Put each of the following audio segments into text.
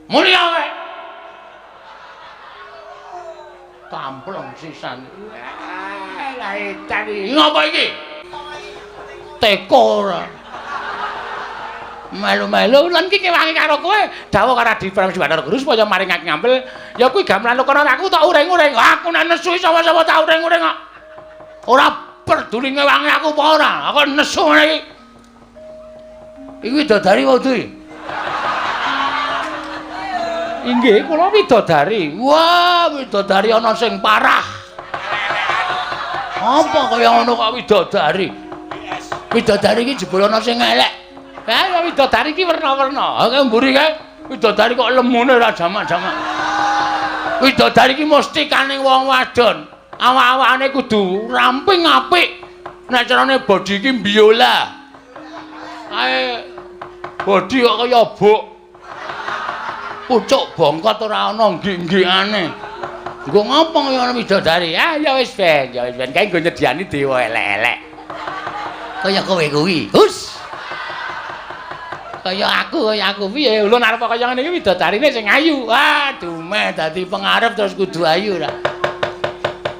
Mulya kowe. Kamplong sisan. Lah edan iki. Ngapa iki? Teko ora. Melu-melu lan iki kewangi karo kowe dawuh karo Adi Pramesti Bathara Guru supaya maringake ngampil ya kuwi gamelan Lokananta aku tak uring-uring. Aku nek nesu sapa-sapa tak uring-uring kok. Ora peduli ngewangi aku apa ora. Aku nesu ngene iki. Iki widodari wae kuwi. Inggih, kula widodari. Wah, widodari ana sing parah. Apa kaya ngono kok widodari? Widodari iki jebul ana sing elek. Ha, widodari iki werna-werna. Ha, mburi kae widodari kok lemune ora jamak-jamak. Widodari iki mesti kaning wong wadon. Awak-awakane kudu ramping apik. Nek carane body iki biola. Kae body kok kaya buk. Pucuk bongkot ora ana nggik-nggikane. Nggo ngopo kaya ana widodari? Ah ya wis ben, ya wis ben kae nggo nyediani dewa elek-elek. Kaya kowe kuwi. Hus. Kaya aku piye? Ulun arep kaya ngene iki widodarine sing ayu. Ah, dumeh dadi pengarep terus kudu ayu ra.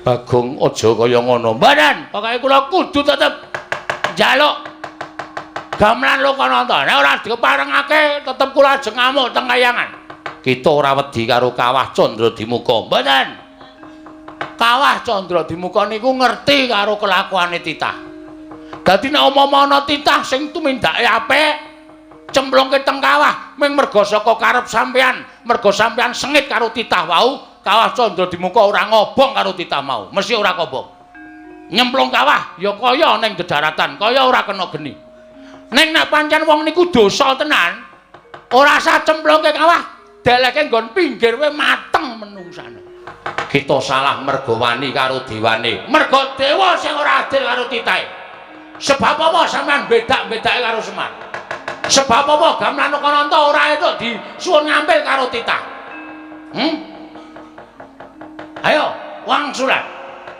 Bagong aja kaya ngono. Mboten, pokoke kula kudu tetep njaluk gamelan Lokananta. Nek ora diparengake tetep kula ajeng ngamuk teng kayangan. Kita ora wedi karo Kawah Candradimuka. Mboten. Kawah Candradimuka niku ngerti karo kelakuane titah. Dadi nek umpama ana titah sing tumindake apik, cemplungke teng kawah ming merga saka karep sampean, merga sampean sengit karo titah wau, Kawah Candradimuka ora ngobong karo titah mau, mesti ora kobong. Nyemplung kawah ya kaya ning dedaratan, kaya ora kena geni. Ning nek pancen wong niku dosa tenan, ora sah cemplungke kawah, deleke nggon pinggir wae mateng menungsane. Kita salah merga wani karo dewane. Merga dewa sing ora adil karo titahe. Sebab apa sampean bedak-bedake karo Semar? Sebab apa gamelan Lokananta ora entuk disuwun ngampil karo titah? Ayo, wangsulan.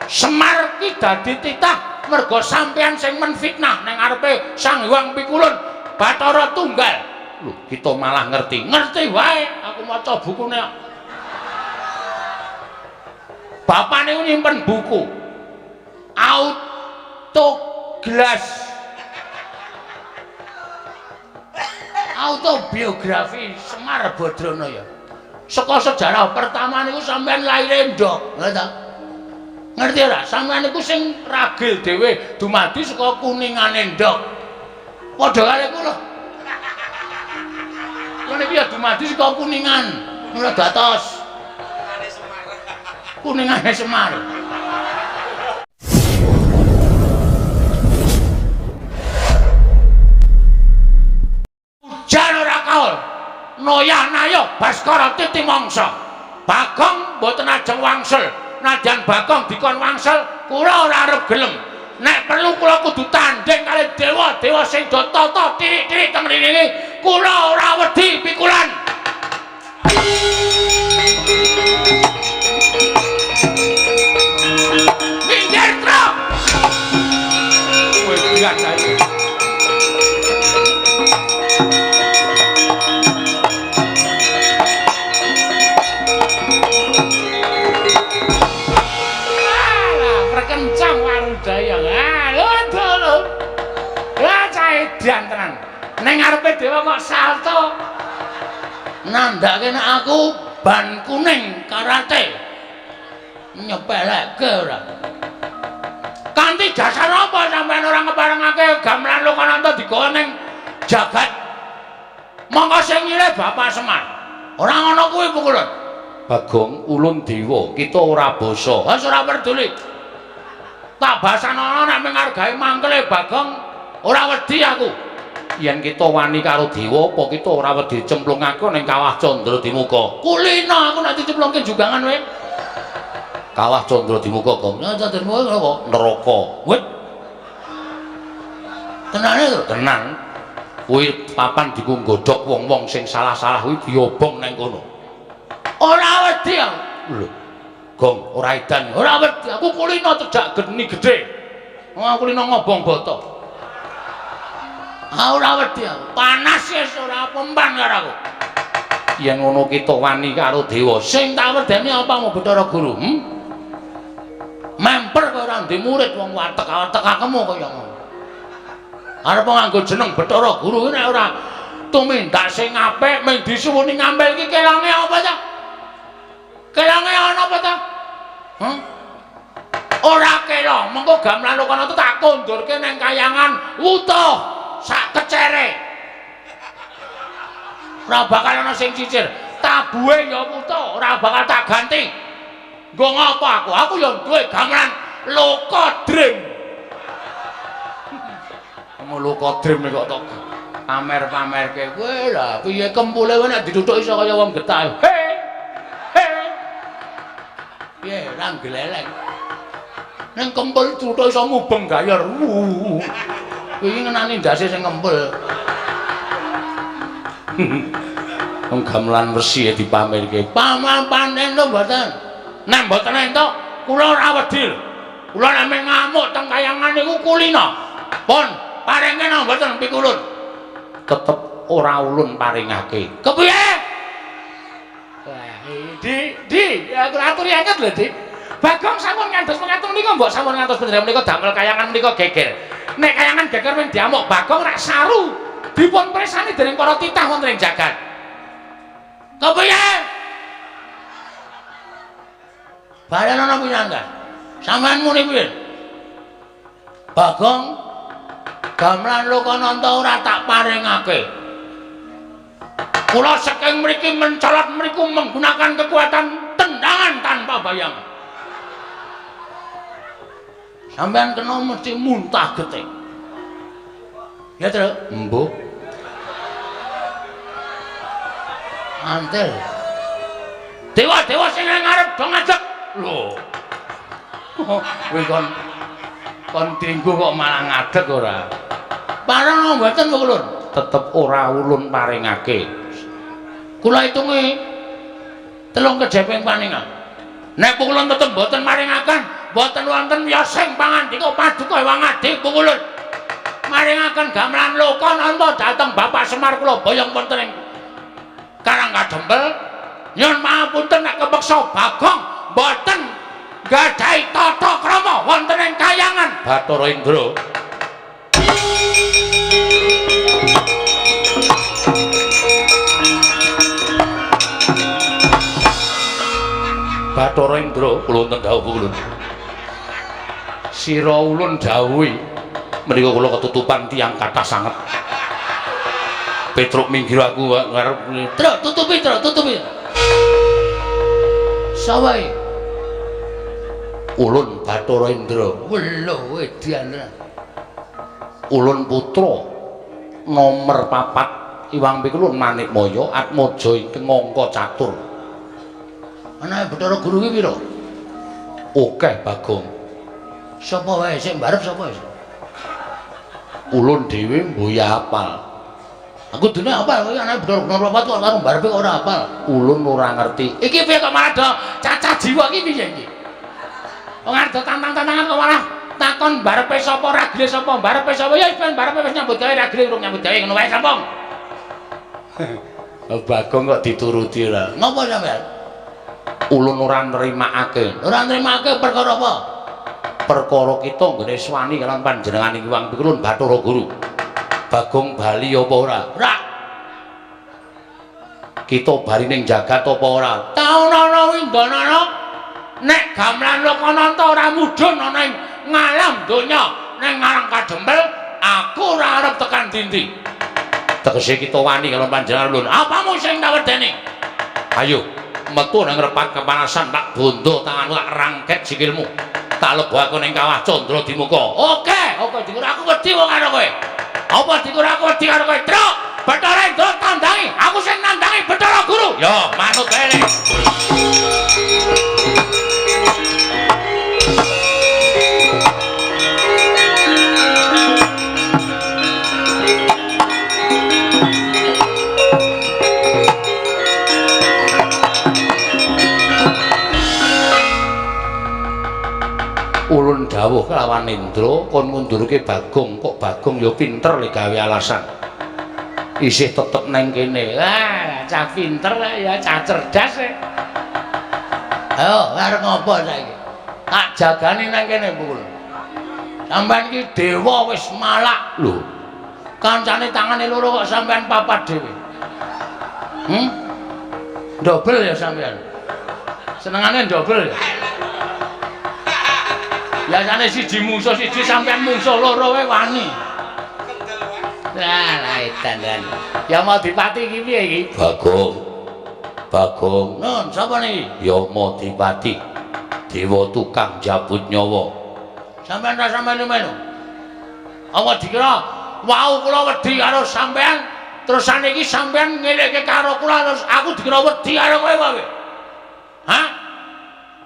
Semar ki dadi titah merga sampean sing menfitnah ning ngarepe Sang Hyang Pikulun Bathara Tunggal. Lho, kita malah ngerti. Ngerti wae, aku maca bukune. Bapak niku nyimpen buku. Autoglas. Autobiografi Semar Badrana ya. Saka sejarah pertama niku sampean laire ndok, ngerti ta? Ngerti ora? Sampean niku sing ragil dhewe dumadi saka kuningane ndok. Padha karo kula. Kula niki ya dumadi saka kuningan, ora datos. Kuningane Semar. Hujan ora kaul. Noyah nayo Baskara titi mangsa. Bagong mboten ajeng wangsul. Nadyan Bagong dikon wangsul, kula ora arep gelem. Nek perlu kula kudu tandhing kalih dewa-dewa sing do tata tirik-tirik teng mrene iki. Kula ora wedi pikulan. Minggir, Truk. Kowe biasa. Edan tenan. Ning ngarepe dewa kok salto. Nandhake nek aku ban kuning karate. Nyepeleke ora. Kanthi dasar apa sampean ora ngeparengake gamelan Lokananta digawa ning jagat? Monggo sing nyilih Bapak Semar. Ora ngono kuwi pukulun. Bagong ulun dewa, kita ora basa. Wis ora peduli. Tak basanono nek menghargai mangkele Bagong ora wedi aku. Yen kita wani karo dewa apa kita ora wedi cemplungake ning Kawah Candradimuka? Kulino aku nek dicemplungke jugangan kowe. Kawah Candradimuka, Gong. Candradimuka apa? Neraka. Wit. Tenane to? Tenan. Kuwi papan diku nggodhog wong-wong sing salah-salah kuwi diobong nang kono. Ora wedi aku. Lho. Gong, ora edan. Ora wedi. Aku kulino cedhak geni gedhe. Wong kulino ngobong boto. Ah ora wedi aku. Panas wis ora pempan karo aku. Yen ngono kita wani karo dewa. Sing tak wedeni apamu Bathara Guru? Memper kowe ora ndek murid wong watek-watekakemu kaya ngono. Arep nganggo jeneng Bathara Guru nek ora tumindak sing apik mung disuwuni ngambil iki kelange apa ta? Kelange ana apa ta? Ora kelong, mengko gamelan Lokananta tak kondurke nang kayangan wutuh sak kecere. Ora bakal ana sing cicir. Tabuhe ya wutuh, ora bakal tak ganti. Nggo ngapa aku? Aku ya duwe gamelan Lokodrim. Lokodrim kok tok pamer-pamerke. Kowe lah piye kempule kowe nek dituthuk iso kaya wong getah. He. He. Piye ra gleleng. Ning kempul tuthuk iso mubeng gayor. Kuwi ngenani ndase sing kempul. Wong gamelan resi dipamerke. Paman-panen lho mboten. Nek mboten entuk kula ora wedi. Kula nek ngamuk teng kayangan niku kulina. Pun paringe nang mboten pikulun. Tetep ora ulun paringake. Kepiye? Wah, Di, aku aturi angkat lho, Di. Bagong sampun ngantos pengatung menika mbok sampun ngantos panjenengan menika damel kayangan menika geger. Nek kayangan geger men diamuk Bagong rak saru. Dipun presani dening para titah wonten ing jagat. Kepiye? Bareng ana pinangga. Sampeyan muni piye? Bagong gamelan Lokananta ora tak paringake. Kula saking mriki mencolot mriku menggunakan kekuatan tendangan tanpa bayangan. Sampeyan kena mesti muntah getih. Ya, Tru? Embuh. Antel. Dewa-dewa sing ngarep do ngadeg. Lho. Kowe kon dinggo kok malah ngadeg ora? Parang mboten ulun. Tetep ora ulun paringake. Kula hitungi telung kejeping paningan. Nek pukulun tetep mboten maringaken, mboten wonten yosing pangandika paduka Hyang Adi pukulun. Maringaken gamelan Lokananta dhateng Bapak Semar kula boyong wonten ing Karang Kadempel. Nyuwun pangapunten nek kepeksa Bagong mboten gadhahi tata krama wonten ing kayangan Bathara Indra. Bathara Indra kula wonten dawuh ulun. Sira ulun dawuhi menika kula ketutupan tiyang kathah sanget. Petruk minggir aku ngarep. Truk tutupi, truk tutupi. Sawai. Ulun Bathara Indra. Lho edan. Ulun putra nomer 4 Iwang Pikulun Manikmaya Atmaja ingkang angka catur. Anake Bathara Guru ki pira? Akeh Bagong. Sapa wae sing mbarep sapa wis? Ulun dhewe mboya apal. Aku dene apal kowe anake Bathara Guru papat kok karo mbarepe ora apal. Ulun ora ngerti. Iki piye kok malah do cacah jiwa iki piye iki? Wong arep tantang-tantangan kok malah takon mbarepe sapa ragile sapa mbarepe sapa ya ben mbarepe wis nyambut gawe ragile urung nyambut gawe ngono wae sampung. Bagong kok dituruti lah. Ngopo sampean? Ulun ora nrimakake. Ora nrimakake perkara apa? Perkara kita nggone swani kalian panjenengan Hyang Pikulun Bathara Guru. Bagong bali apa ora? Ora. Kita bali ning jagat apa ora? Taunana windanana nek gamelan Lokananta ora mudhun ana ing ngalam donya ning Karang Kadempel, aku ora arep tekan dindi. Tegese kita wani kalian panjenengan ulun. Apamu sing tak wedeni? Ayo metu nang repat kepanasan tak bondo tanganmu tak rangket sikilmu. Tak lebokake ning kawah Candra Dimuka. Oke, oke dikira aku wedi wong karo kowe. Apa dikira aku wedi karo kowe? Truk, Bathara Indra tandangi, aku sing nandangi Bathara Guru. Yo, manut wae. Ulun dawuh kelawan Indra kon ngundurke Bagong, kok Bagong ya pinter le gawe alasan. Isih tetep neng kene. Lah, Cah pinter ya, cah cerdas e. Ayo, arep ngopo saiki? Tak jagani nang kene pukul. Sampeyan iki dewa wis malak lho. Kancane tangane loro kok sampeyan papat dhewe. Dobel ya sampeyan. Senengane dobel ya. Biasane siji mungsuh siji sampeyan mungsuh loro wae wani. Lah, lah edan. Ya mau dipati iki piye iki? Bagong. Bagong. Nun, sapa niki? Ya mau dipati. Dewa tukang jabut nyawa. Sampeyan ra sampeyan melu. Apa dikira wau kula wedi karo sampeyan, terus saniki sampeyan ngelekke karo kula terus aku dikira wedi karo kowe wae. Hah?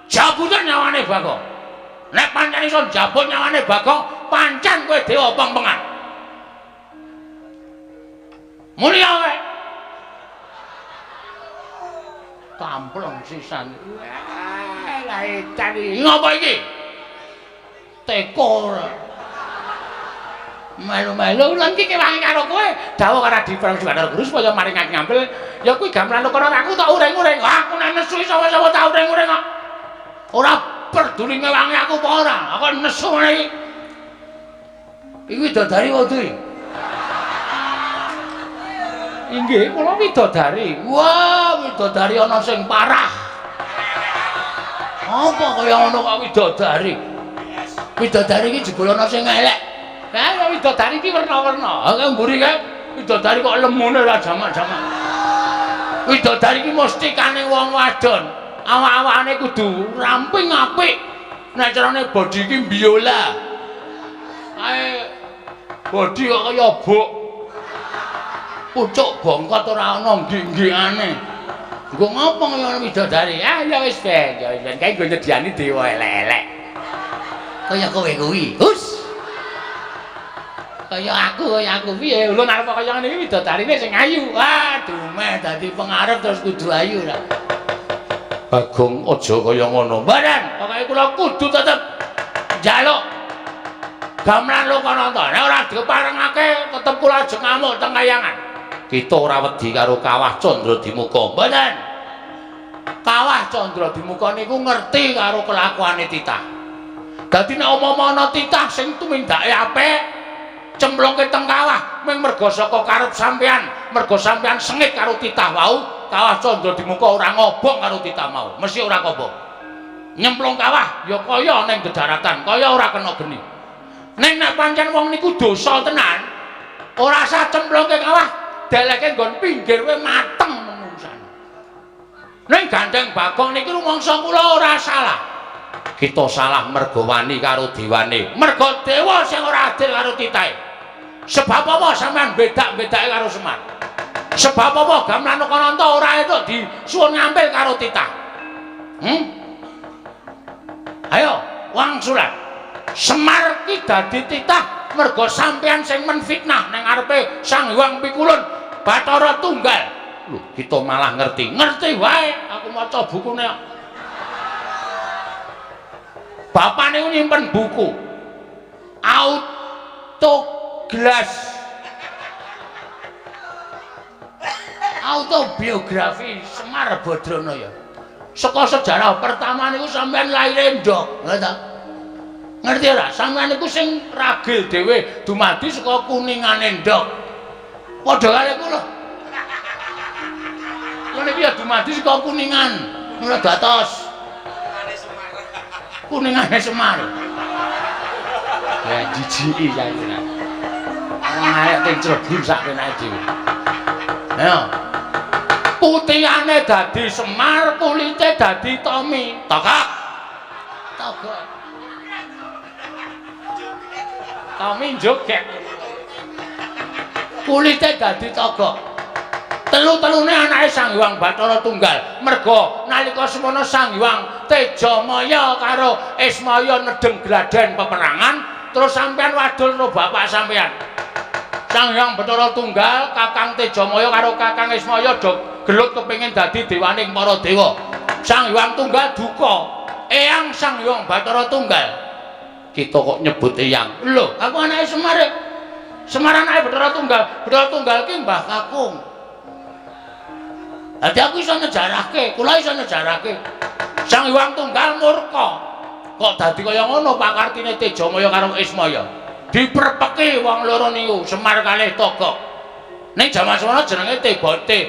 Jabutan nyawane Bagong. Nek pancen iso njabut nyawane Bagong, pancen kowe dewa pengpengan. Mulia kowe. Kampleng sisan. Wah, lah edan iki. Ngopo iki? Teko ora. Melu-melu lan iki kewangi karo kowe, dawuh karo Adi Prabu Bathara Guru supaya maringake ngampil. Ya kuwi gamelan ukara aku tak uring-uring. Aku nek nesu sapa-sapa tak uring-uring kok. Ora peduli ngewangi aku apa ora. Aku nesu ngene iki. Iki widodari kudu iki. Inggih, kula widodari. Wah, widodari ana sing parah. Apa kaya ngono kok widodari? Widodari iki jebul ana sing elek. Lah, widodari iki werna-werna. Ha mburi kae widodari kok lemune ora jamak-jamak. Widodari iki mustikane wong wadon. Awak-awakane kudu ramping apik. Nek carane body iki biola. Kae body kok kaya buk. Pucuk bongkot ora ana nggih-nggihane. Nggo ngopo kaya widodari? Ah ya wis ben, ya wis ben kae nggo nyediani dewa elek-elek. Kaya kowe kuwi. Hus. Kaya aku piye? Ulun arep kaya ngene iki widodarine sing ayu. Aduh, meh dadi pengarep terus kudu ayu ra. Bagong aja kaya ngono. Mboten, pokoke kula kudu tetep njaluk gamelan Lokananta. Nek ora diparengake tetep kula ajeng ngamuk teng kayangan. Kita ora wedi karo Kawah Candradimuka. Mboten. Kawah Candradimuka niku ngerti karo kelakuane titah. Dadi nek umpama ana titah sing tumindake apik, cemplungke teng kawah ming merga saka karep sampean, merga sampean sengit karo titah wau, Kawah Candradimuka ora ngobong karo titah mau, mesti ora kobong. Nyemplung kawah ya kaya ning dedaratan, kaya ora kena geni. Ning nek pancen wong niku dosa tenan, ora usah cemplungke kawah, deleke nggon pinggir kowe mateng menungsane. Ning gandeng Bagong niki rumangsa kula ora salah. Kita salah merga wani karo dewane. Merga dewa sing ora adil karo titahe. Sebab apa sampean bedak-bedake karo Semar? Sebab apa gamelan Lokananta ora entuk disuwun ngampil karo titah? Ayo, wangsulan. Semar ki dadi titah merga sampean sing menfitnah nang ngarepe Sang Hyang Pikulun Bathara Tunggal. Lho, kita malah ngerti. Ngerti wae, aku maca bukune. Bapak niku nyimpen buku Autoglas Autobiografi Semar Badranaya. Saka sejarah pertama niku sampean lahire ndok, ngerti ta? Ngerti ora? Sampean niku sing ragil dhewe dumadi saka kuningane ndok. Padha karo kula. Kula niki ya dumadi saka kuningan, ora datos. Kuningane Semar. Ya jijiki saiki. Wong arek teng Cirebon sak penake dhewe. Ayo. Putihane dadi Semar, kulite dadi Tommy. Togok. Togok. Tommy joget. Kulite dadi togok. Telu-telune anake Sang Hyang Bathara Tunggal. Merga nalika semono Sang Hyang Tejamaya karo Ismaya nedeng gladen peperangan, terus sampean wadul karo bapak sampean. Sang Hyang Bathara Tunggal, Kakang Tejamaya karo Kakang Ismaya do gelut kepengin dadi dewaning para dewa. Sang Hyang Tunggal duka, eyang Sang Hyang Bathara Tunggal. Kita kok nyebut eyang. Lho, aku anake Semar. Semar anake Bathara Tunggal. Bathara Tunggal ki Mbah Kakung. Dadi aku iso nyejarahke, kula iso nyejarahke. Sang Hyang Tunggal murka. Kok dadi kaya ngono pakartine Tejamaya karo Ismaya. Diprepeki wong loro niku, Semar kalih Togok. Ning jaman semono jenenge Tebote.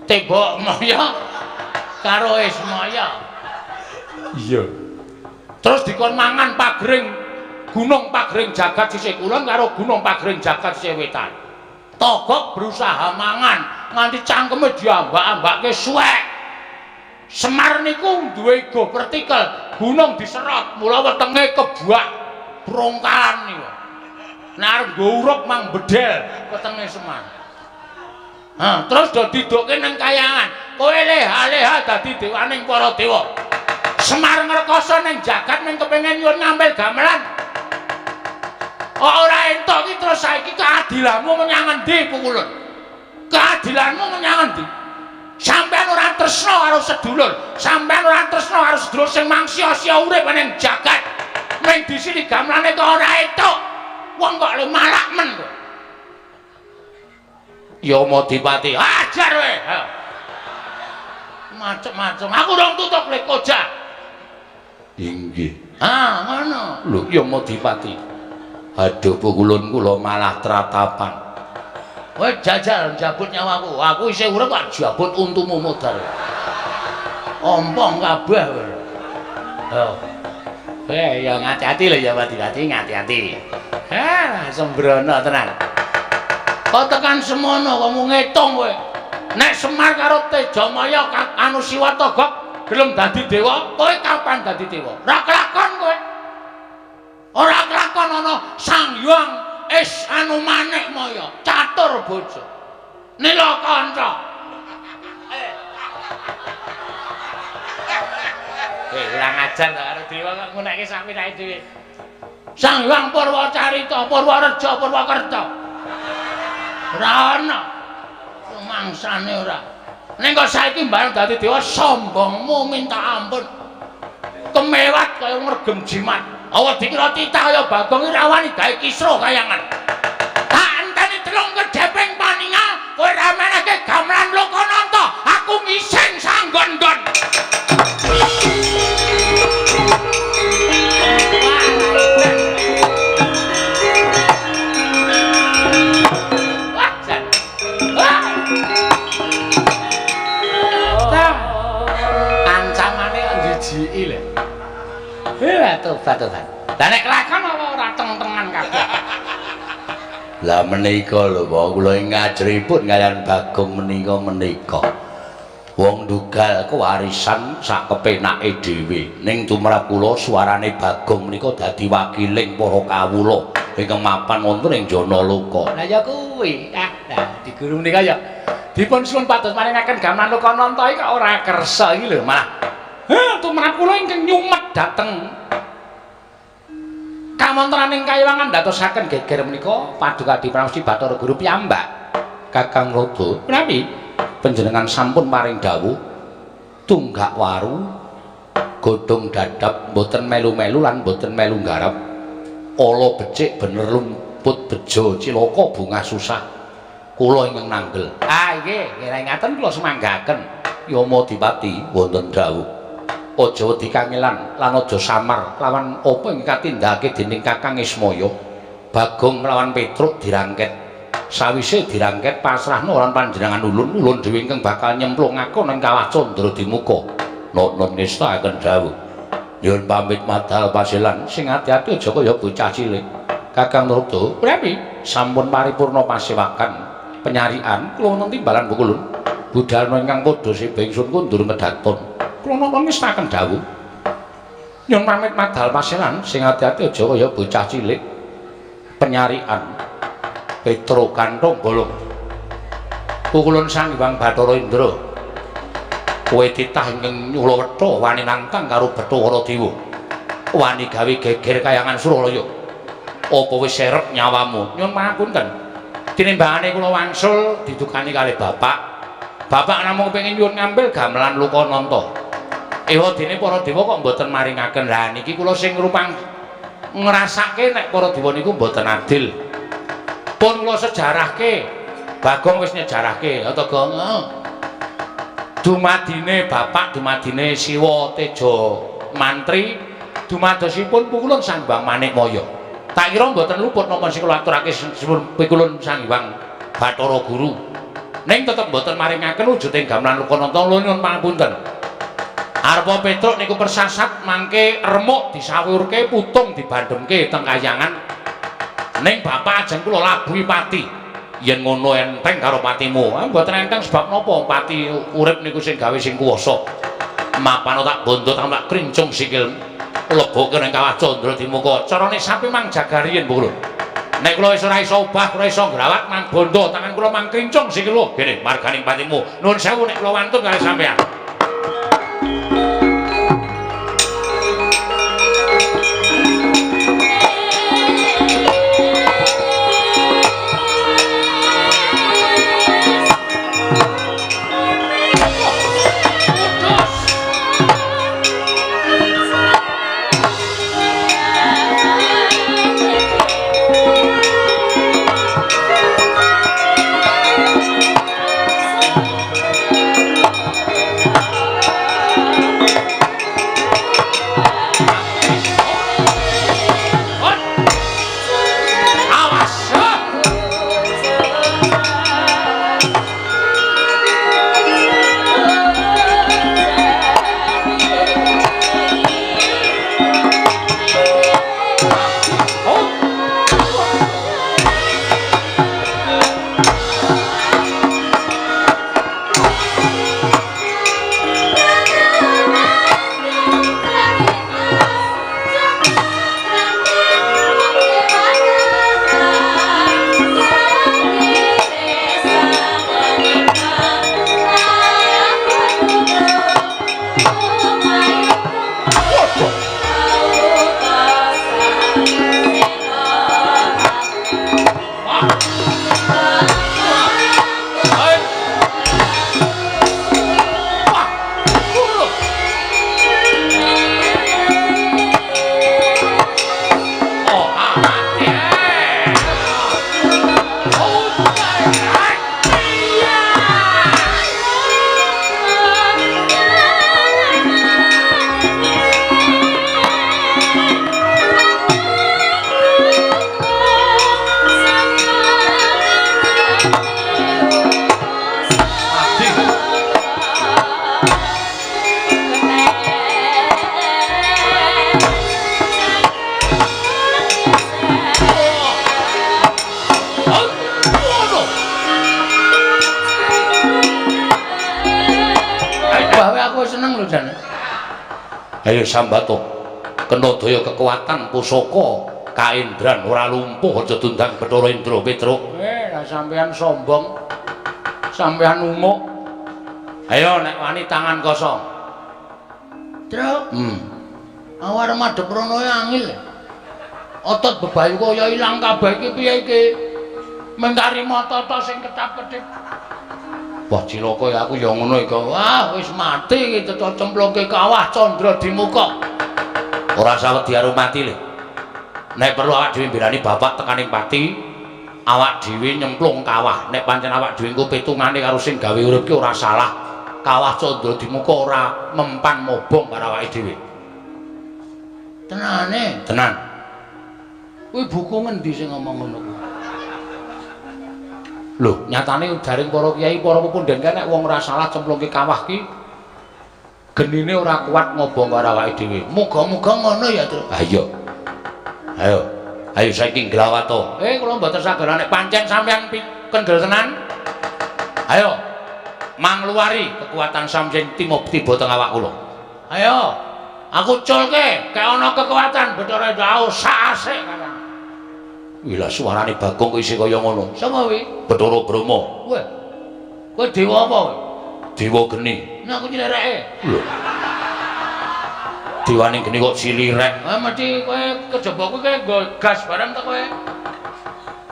Tebokmaya karo Ismaya. Iya. Terus dikon mangan pagering Gunung Pagering Jagat sisih kulon karo Gunung Pagering Jagat sisih wetan. Togok berusaha mangan nganti cangkeme diambak-ambake suwek. Semar niku duwe ego vertikal, gunung diserot, mula wetenge kebak brongkalan niku. Nek arep nggo uruk mang bedel wetenge Semar. Ha, terus do didokke nang kayangan. Kowe leha-leha dadi dewaning para dewa. Semar ngrekoso ning jagat ning kepengin nyuwun ngambil gamelan. Kok ora entuk iki terus saiki keadilanmu menyang endi Pukulun? Keadilanmu menyang endi? Sampeyan ora tresna karo sedulur, sampeyan ora tresna karo sedulur sing mangsia-sia urip ning jagat. Ming disini gamelane kok ora entuk. Wong kok le malak men kok. Yamadipati, ajar kowe. Macem-macem. Aku rong tutuk le koja. Inggih. Ah, ngono. Lho, Yamadipati. Aduh, Pukulun kula malah tratapan. Kowe jajal jabut nyawaku. Aku isih urip kok jabut untumu modar. Ompong kabeh kowe. Oh. Eh, ya ngati-ati lho Yamadipati, ngati-ati. Ha, sembrono tenan. Kok tekan semono kok ngitung kowe. Nek Semar karo Tejamaya anu Siwa Togok gelem dadi dewa, kowe kapan dadi dewa? Ora kelakon kowe. Ora kelakon ana Sang Hyang Is anu Manik Maya, catur bojo. Nila kanca. Eh, kurang ajar ta karo dewa kok ngunekke sapenake dhewe. Sang Hyang Purwacarita, Purwareja, Purwakerta. Ora ana. Mangsane ora. Ning kok saiki mbareng dadi dewa sombongmu minta ampun. Kemewat kaya ngregem jimat. Awa dikira titah kaya Bagong iki ra wani gawe kisruh kayangan. Tak enteni telung kedheping paningal kowe ra menehke gamelan Lokananta, aku ngising sanggon-nggon. Wah, jan. Wah. Tam. Ancamane kok njijiki lho. Eh, tobat tobat. Lah nek kelakon apa ora teng-tengan kabeh. Lah menika lho, Pak, kula ing ngajripun kaliyan Bagong menika. Wong ndugal kewarisan sak kepenake dhewe. Ning tumrap kula suarane Bagong menika dadi wakiling para kawula ingkang mapan wonten ing Janaloka. Lah ya kuwi. Ah, nah di guru menika ya dipun suwun pados maringaken gamelan Lokananta iki kok ora kersa iki lho malah. Heh, tumrap kula ingkang nyumet dhateng kawontenaning kayiwangan ndadosaken geger menika Paduka Pramesti Bathara Guru piyambak. Kakang Rada, menawi panjenengan sampun paring dawuh tunggak waru godhong dadap mboten melu-melu lan mboten melu nggarap. Ala becik bener lumput bejo cilaka bungah susah. Kula ingkang nanggel. Ah nggih, nggih ngaten kula sumanggaken. Yamadipati wonten dawuh. Aja wedi kangelan lan aja samar lawan apa ing katindakake dening Kakang Ismaya. Bagong lawan Petruk dirangket. Sawise dirangket pasrahno lan panjenengan ulun, ulun dhewe ingkang bakal nyemplungake ning kawah Candra Dimuka. Nonton ngestakaken dawuh. Nyuwun pamit madal pasilan sing ati-ati aja kaya bocah cilik. Kakang Rada, prami sampun paripurna pasewakan penyarian kula wonten timbalan Pukulun. Budalna ingkang padha seba ingsun kundur ngedaton. Kula napa ngestakaken dawuh. Nyuwun pamit madal pasilan sing ati-ati aja kaya bocah cilik. Penyarian Petro kanthong bolong. Pukulun Sang Hyang Bathara Indra. Kowe titah ingkang nyulawetha wani nantang karo Bathara Dewa. Wani gawe geger kayangan Suralaya. Apa wis serep nyawamu? Nyuwun pangapunten. Tinimbangane kula wangsul didukani kalih bapak. Bapak namung kepengin nyuwun ngambil gamelan Lokananta. Ewa dene para dewa kok mboten maringaken. Lah niki kula sing rupang ngrasake nek para dewa niku mboten adil. Pun kula sejarahke Bagong wis nyejarahke, ya to, Gong? Heeh. Dumadine bapak, dumadine Siwa Teja Mantri, dumadosipun pukulun Sang Hyang Manikmaya. Tak kira mboten luput napa sing kula aturake pikulun Sang Hyang Bathara Guru. Ning tetep mboten maringaken wujuding gamelan Lokananta nyuwun pangapunten. Arpa Petruk niku persasat mangke remuk disawurke putung dibandhemke teng kayangan. Ning bapak ajeng kula labuhi pati. Yen ngono enteng karo patimu. Ah mboten enteng sebab napa pati urip niku sing gawe sing kuwasa. Mapano tak bondo tak krincung sikil leboke ning kawah Candra Dimuka. Carane sapi mang jaga riyin Bu Kula. Nek kula wis ora iso obah, ora iso ngrawat mang bondo tangan kula mang krincung sikil lho. Gene marganing patimu. Nuwun sewu nek kula wantun kali sampean. Ayo sambato, kena daya kekuatan pusaka kaendran ora lumpuh aja dundang Bathara Indra Petruk. Lah sampean sombong, sampean umuk. Ayo nek wani tangan kosong. Truk. Aku arep madhep rono angil. Otot bebayu kaya ilang kabeh iki piye iki? Mengkari mata tok sing ketap-ketip. Wah cilaka ya aku ya ngono iki. Wah wis mati iki cecok cemplungke kawah Candra Dimuka. Ora usah wedi karo mati le. Nek perlu awak dhewe mbelani bapak tekaning pati, awak dhewe nyemplung kawah. Nek pancen awak dhewe engko petungane karo sing gawe urip ki ora salah. Kawah Candra Dimuka ora mempan mobong karo awake dhewe. Tenane? Tenan. Kuwi buku ngendi sing ngomong ngono kuwi? Lho, nyatane jaring para kiai, para pepunden kae nek wong ora salah cemplungke kawah ki genine ora kuat ngobong karo awake dhewe. Muga-muga ngono ya, Truk. Ha iya. Ayo. Ayo saiki nglawato. Kula mboten saged nek pancen sampean kendel tenan. Ayo. Mangluwari kekuatan sampeyan tiba teng awak kula. Ayo. Aku culke, kek ana kekuatan Bathara Indra sak asik karo. Wila suarane Bagong kok isih kaya ngono. Sapa kuwi? Bathara Brahma. Kowe. Kowe dewa apa kowe? Dewa geni. Nah aku nylereke. Lho. Dewane geni kok silirek. Ah mesti kowe kejaba kowe nggo gas barang ta kowe.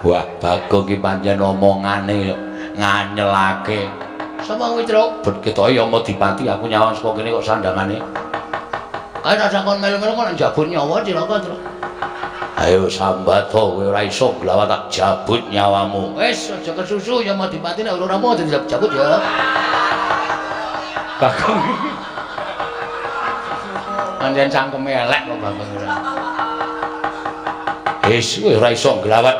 Wah, Bagong ki pancen omongane nganyelake. Sapa kuwi, Truk? Bet ketoke Yama Dipati aku nyawang saka kene kok sandangane. Kae rasa kon melu-melu kok njabut nyawa cilaka, Truk. Ayo sambat to, kowe ora iso glawat tak jabut nyawamu. Wis aja kesusu ya mau dipati nek ora mau dijabut ya. Bagong. Pancen cangkeme elek kok Bagong ora. Wis kowe ora iso glawat.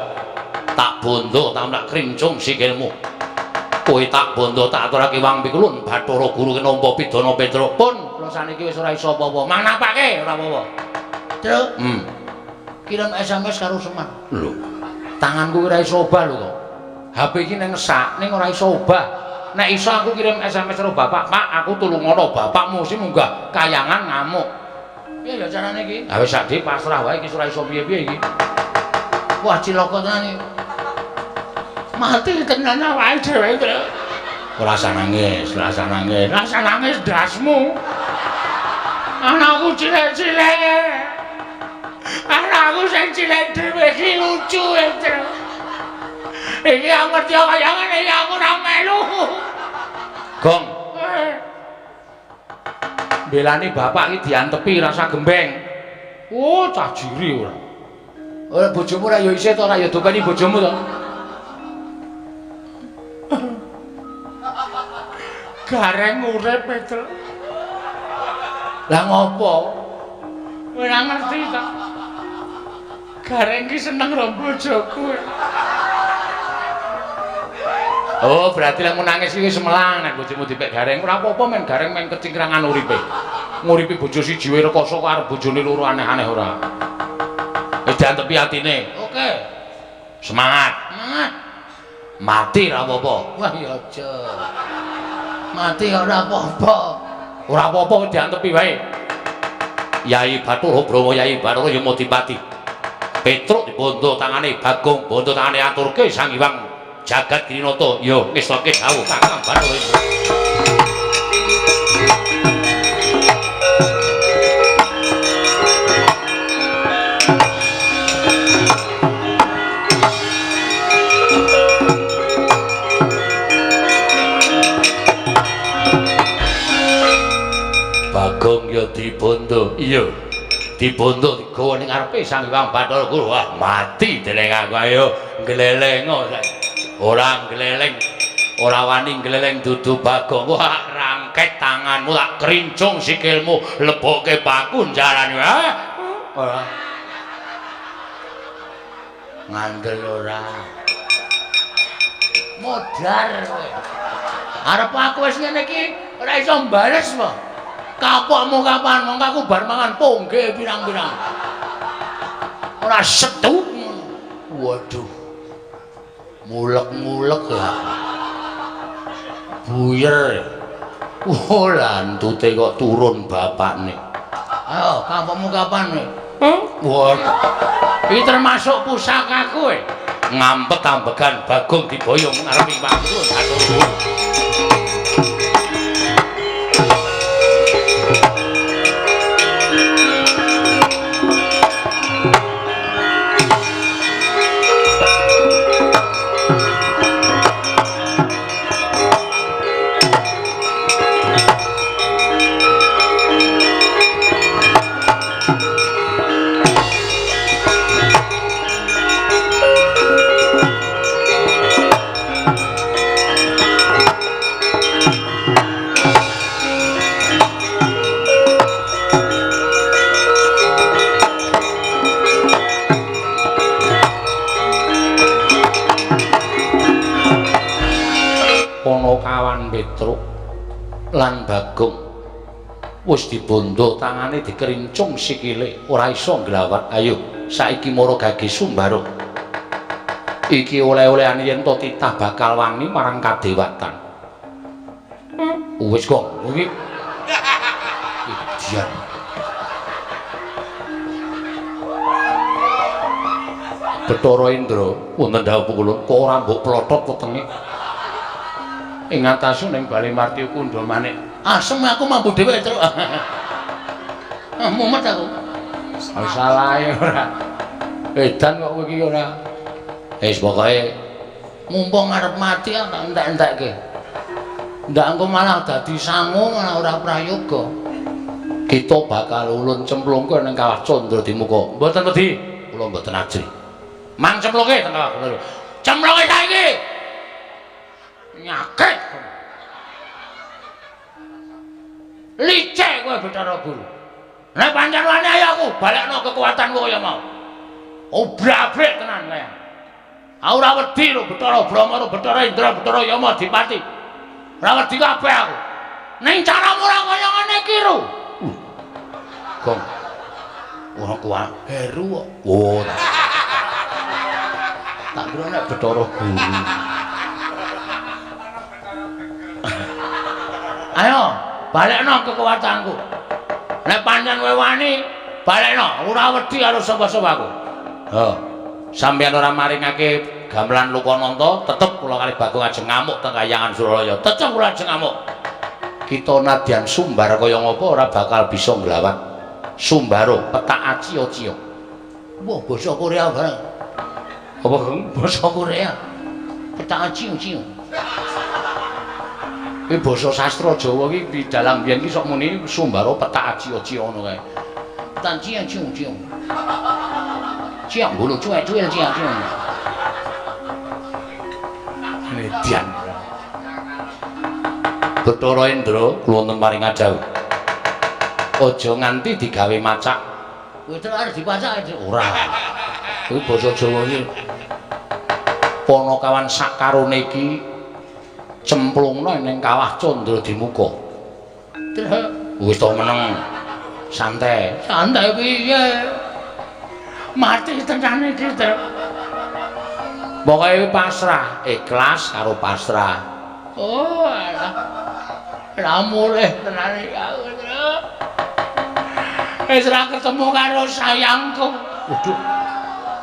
Tak bondo tak krincung sikilmu. Kowe tak bondo tak aturake wang pikulun Bathara Guru kinampa pidana Petruk. Pun kula saniki wis ora iso apa-apa. Mang napake ora apa-apa. Truk. Kirim SMS karo Semar. Lho, tanganku ora iso obah lho kok. HP iki ning sak ning ora iso obah. Nek iso aku kirim SMS karo bapak, "Pak, aku tulungono bapakmu sing munggah kayangan ngamuk." Piye ya carane iki? Ha wis ade pasrah wae iki ora iso piye-piye iki. Wah, cilaka tenan iki. Mati tenan awake dhewe iki. Ora usah nangis, ora usah nangis. Ora usah nangis ndasmu. Anakku cilik-cilik. Anakku sing cilik dhewe iki lucu e. Iki aku ngerti kaya ngene iki aku ora melu. Gong. Belani bapak iki diantepi rasa gembeng. Oh, cah jiri ora. Ora bojomu ora ya isih to ora ya dopeni bojomu to. Gareng urip Petro. Lah ngopo? Ora ngerti ta. Gareng ki seneng karo bojoku. Oh, berarti lek nangis iki wis melang nek bojomu dipek gareng. Ora apa-apa men gareng men kecingkrangan uripe. Nguripi bojo siji wae rekoso kok arep bojone loro aneh-aneh ora. Wis diantepi atine. Oke. Semangat. Semangat. Mati ora apa-apa. Wah ya aja. Mati ora apa-apa. Ora apa-apa diantepi wae. Yai Bathara Brahma Yai Bathara ya Madipati. Petruk dibondo tangane Bagong, bondo tangane aturke Sang Hyang Jagat Girinata. Ya ngestoke dawuh Kakang Bathara Indra. Bagong ya dibondo. Iya. Dibondo digawa ning ngarepe Sang Hyang Bathara Guru. Wah, mati deleng aku ayo gleleng ora gleleng. Ora wani gleleng dudu Bagong. Wah, rangket tanganmu tak krincung sikilmu lebokke pakunjaran. Ora. Ngandel ora. Modar kowe. Arep aku wis ngene iki ora iso mbales po. Kapokmu kapan? Mongko aku bar mangan pongge pirang-pirang. Ora setu. Waduh. Mulek-mulek ya. Buyer. Oh, lantute kok turun bapakne. Ayo, kapokmu kapan kowe? Waduh. Iki termasuk pusakaku kowe. Ngampet ambegan Bagong diboyong ngarepe Pak Guru. Kawan Petruk lan Bagong wis dibondo tangane dikerincung sikile ora iso nglawat. Ayo saiki mara gage Sumbaro iki oleh-olehane yen to titah bakal wangi marang kadewatan. Wis kok iki dian Bathara Indra wonten dawuh kula kok ora mbok plotot wetenge ing atasu ning Bale Martya Kundha Manik. Asem aku mampu dhewe, Truk. Mumet aku. Salahe ora. Edan kok kowe iki ora. Wis pokoke mumpung arep mati tak entek-entekke. Ndak engko malah dadi sangu malah ora prayoga. Kita bakal ulun cemplungke ning kawah Candra Dimuka. Mboten wedi. Kula mboten ajri. Mang cemplungke teng kawah. Cemplungke saiki. Nyakit. Licik kowe Bathara Guru. Nek pancen wani ayo aku balekno kekuatanku kaya mau. Obrak-abrik tenan kaya. Aku ora wedi lho Bathara Brahma, Bathara Indra, Bathara Yama Dipati. Ora wedi kabeh aku. Ning caramu ora kaya ngene iki lho. Gong. Ora kuat heru kok. Oh. Tak kira nek Bathara Guru. Ayo, balekno kekuatanku. Nek pancen kowe wani, balekno. Ora wedi karo sapa-sapa aku. Ha. Sampeyan ora maringake gamelan Lokananta, tetep kula kalih Bagong ajeng ngamuk teng Kahyangan Suralaya. Tetep kula ajeng ngamuk. Kita nadyan sumbar kaya ngapa ora bakal bisa nglawan. Sumbaro petak acio-cio. Wah, basa Korea barang. Apa basa Korea? Petak acio-cio. Iki basa sastra Jawa iki pidalang biyen iki sok muni Sumbaro petak acio-cio ngono kae. Petak acio-cio. Ciang bulu cuek-cuek ciang-ciang. Median. Bathara Indra kula wonten paring dawuh. Aja nganti digawe macak. Kowe arep dipacak ora. Kuwi basa Jawa iki. Panakawan sakarone iki cemplungna ning kawah Candra Dimuka. Wis to meneng. Santai. Santai piye? Mati tenan iki, Tru. Pokoke pasrah, ikhlas karo pasrah. Oh, alah. Ora mulih tenan iki aku, Tru. Wis ora ketemu karo sayangku. Waduh.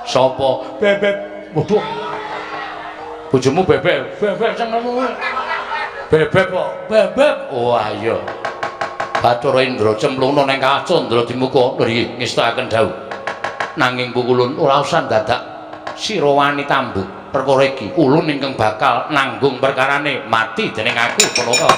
Sapa? Bebek. Waduh. Bojomu bebek. Bebek senengmu. Bebek kok. Bebek. Wah, iya. Bathara Indra cemplungna ning kawah Candra Dimuka. Lho iki ngestakaken dawuh. Nanging pukulun ora usah dadak sira wani tambuk perkara iki. Ulun ingkang bakal nanggung perkarane mati dening aku Panaka.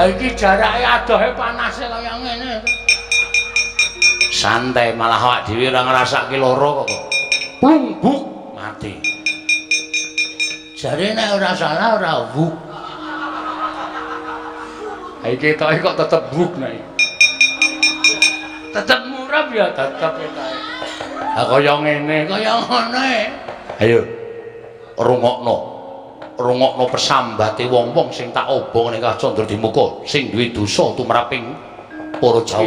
Iki jarake adohe panase kaya ngene. Santai malah awak dhewe ora ngrasake lara kok. Plungbuk mati. Jare nek ora salah ora wuk. Ha iki ketoke kok tetep wuk nek. Tetep murab ya tetep ketoke. Ha kaya ngene, kaya ngono e. Ayo rungokno. Rungokno pesambate wong-wong sing tak obong ning Candra Dimuka sing duwe dosa tumraping para Jawa.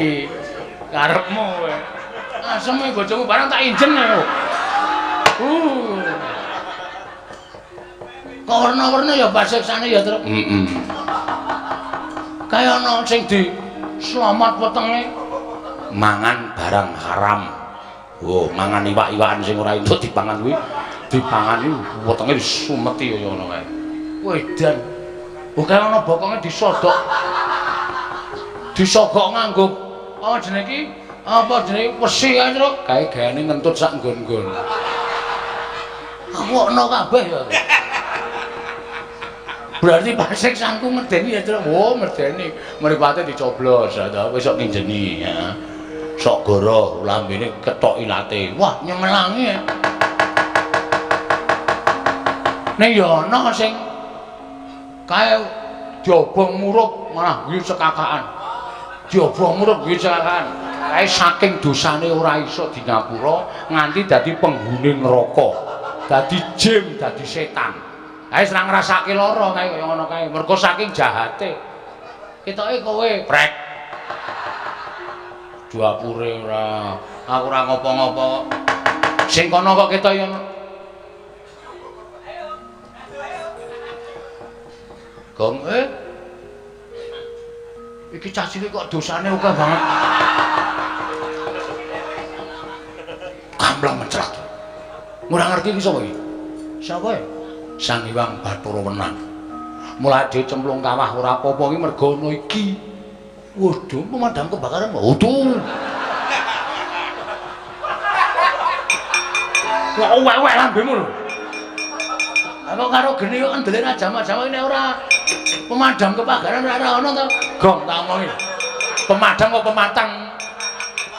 Karepmu kowe. Aseme bojomu barang tak injen aku. Kok werna-werna ya pasiksane ya, Truk. Heeh. Kaya ana sing di slamet wetenge mangan barang haram. Oh, mangan iwak-iwakan sing ora entuk dipangan kuwi. Dipangani wetenge disumeti kaya ngono kae. Wedan. Oh, kaya ana bokonge disodok. Disogok nganggo apa jenenge iki? Apa jenenge wesi kae, Truk? Kae gayane ngentut sak nggon-nggon. Aku ana kabeh ya. Berarti pasiksanku medeni ya, Truk. Oh, medeni. Mripate dicoblos ta, wis sok nginjeni ya. Sok goro lambene ketok ilate. Wah, nyemelangi. Ya. Ning ya ana sing kae diobong murup malah guyu cekakaan. Diobong murup guyu cekakaan. Kae saking dosane ora iso di ngapura nganti dadi penghuni neraka. Dadi jin, dadi setan. Kae ora ngrasake lara kae kaya ngono kae. Mergo saking jahate. Ketoke kowe prek. Duapure ora. Aku ora ngopo-ngopo. Sing kono kok ketok ya. Gong iki cah cilik kok dosane akeh banget. Gamblang mencrat. Ora ngerti iki sapa iki? Sapa e? Sang Hyang Bathara Wenang. Mulai dhewe cemplung kawah ora apa-apa iki mergo ana iki. Waduh, pemadam kebakaran. Waduh. Kok wewek lambemu lho. Aku karo geni kok endele ra jamak-jamak ini ora pemadam kebakaran ora ono to. Gong tak omongi. Pemadam kok pematang.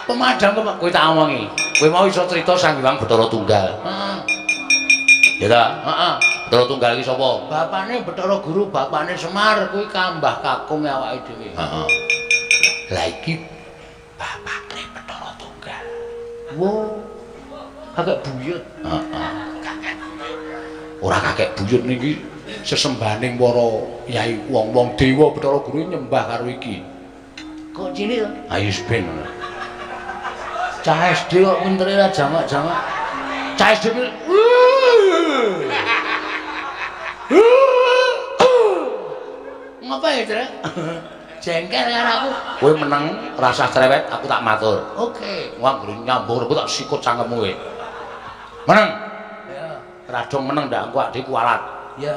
Pemadam kok kowe tak omongi. Kowe mau iso crita Sang Hyang Bathara Tunggal. Heeh. Ya ta? Heeh. Bathara Tunggal iki sapa? Bapane Bathara Guru, bapane Semar, kuwi kambah kakung awake dhewe. Heeh. Lah iki bapakne Bathara Tunggal. Wo. Kakek buyut. Heeh. Kakek buyut. Ora kakek buyut niki sesembahaning para yai wong-wong dewa Bathara Guru nyembah karo iki. Kok cilik to? Ayo ben. Cah SD kok pintere ra jamak-jamak. Cah SD ngapa ya, Trek? Jengkel karo aku. Kowe meneng, rasah cerewet, aku tak matur. Oke. Wah, anggere nyambung aku tak sikut cangkemmu kowe. Meneng. Ya. Radong meneng ndak engko adike kualat. Ya.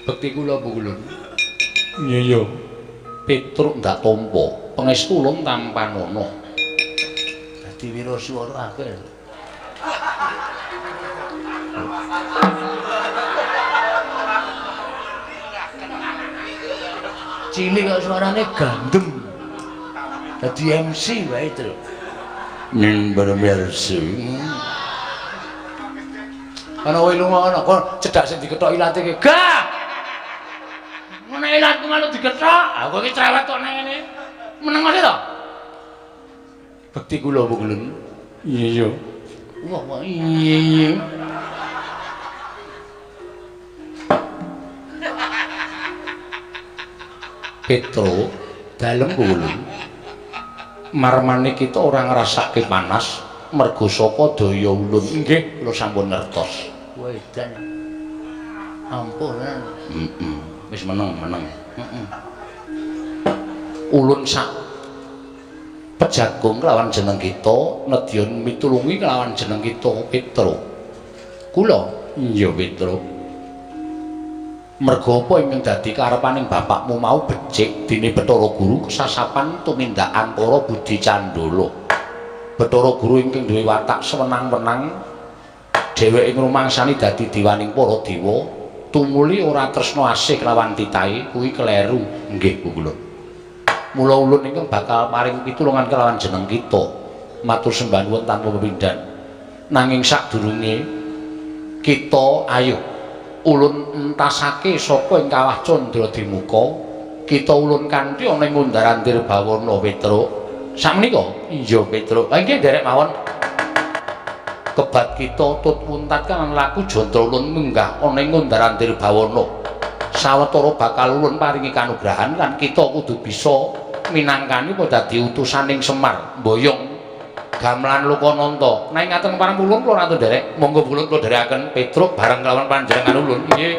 Bekti kula Bu Ulun. Iya iya. Petruk ndak tampa, pangestu ulun tampanana. Dadi wiraswara akeh. Cilik kok suarane gandem. Dadi MC wae, Truk. Ning pemirsa. Ana kowe lunga ana kok cedhak sing dikethok ilate iki. Gah! Ngono ilatku malu dikethok. Aku iki cerewet kok nang ngene. Meneng ae to. Bekti kula Bu Ulun. Iya iya. Wah, wah iya iya. Petro dalem Bu Ulun. Marmane kita ora ngrasake panas mergo saka daya ulun. Nggih, kula sampun ngertos. Wedan. Ampun. Heeh. Wis meneng, meneng. Heeh. Ulun sak pejagung kelawan jeneng kita nedya mitulungi kelawan jeneng kita Petro. Kula iya Petro. Mergo apa ingkang dadi karepaning bapakmu mau becik dene Bathara Guru kesasapan tumindak angkara budi candala. Bathara Guru ingkang duwe watak sewenang-wenang dheweke ngrumangsani dadi diwaning para dewa tumuli ora tresna asih kelawan titahe kuwi kleru. Nggih Bu kula. Mula ulun ingkang bakal paring pitulungan kelawan jeneng kita matur sembah nuwun tanpa pepindhan. Nanging sadurunge kita ayo ulun entasake saka ing kawah Candra Dimuka kita ulun kanthi ana ing Undarandir Bawana Petruk. Sakmenika? Iya Petruk. Ha nggih nderek mawon. Kebat kita tut wuntat kang laku jantra ulun munggah ana ing Undarandir Bawana. Sawetara bakal ulun paringi kanugrahan lan kita kudu bisa minangkani apa dadi utusaning Semar mboyong gamelan Lokananta. Nek ngaten parang ulun kula ratu nderek, monggo ulun kula nderekaken Petruk bareng kelawan panjenengan ulun. Nggih.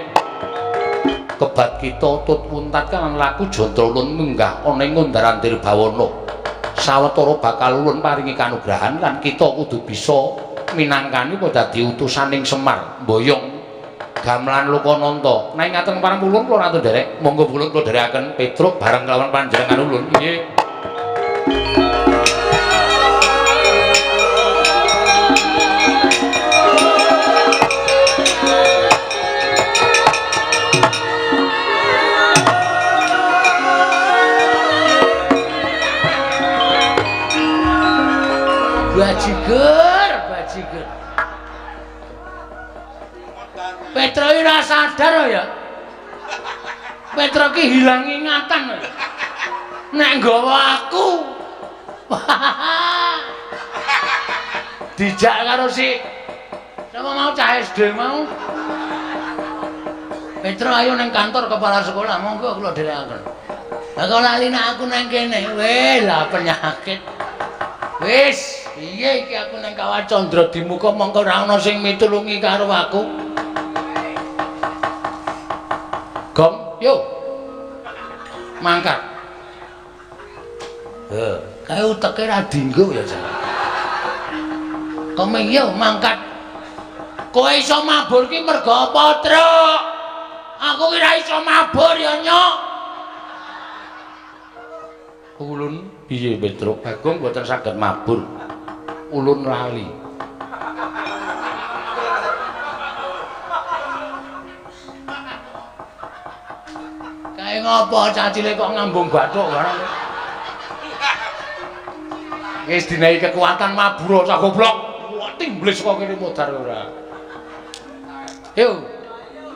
Kebat kita tut wuntat kang laku jantra ulun munggah ana ing Undarandir Bawana. Sawetara bakal ulun paringi kanugrahan lan kita kudu bisa minangkani apa dadi utusaning Semar mboyong gamelan Lokananta. Nek ngaten parang ulun kula ratu nderek, monggo ulun kula nderekaken Petruk bareng kelawan panjenengan ulun. Nggih. Bajigur, bajigur. Petro iki ora sadar ya. Petro ki hilang ingatan. Nek nggawa aku. Dijak karo si sapa mau cah SD mau. Petro ayo nang kantor kepala sekolah, monggo kula dherekaken. Lah kok lali nek aku nang kene, weh lah penyakit. Wis, piye iki aku nang Kawah Candra Dimuka mongko ora ana sing mitulungi karo aku. Gong, yo. Mangkat. Heh, kae uteke ra dinggo ya, Jan. Kome yo mangkat. Kowe iso mabur ki mergo apa, Truk? Aku ki ra iso mabur ya, Nyok. Ulun piye Petruk? Bagong mboten saged mabur. Ulun lali. Kae ngopo cah cilik kok ngambung bathuk barang. Wis dinehi kekuatan mabur cah goblok. Wah timblis kok kene modar ora. Yo.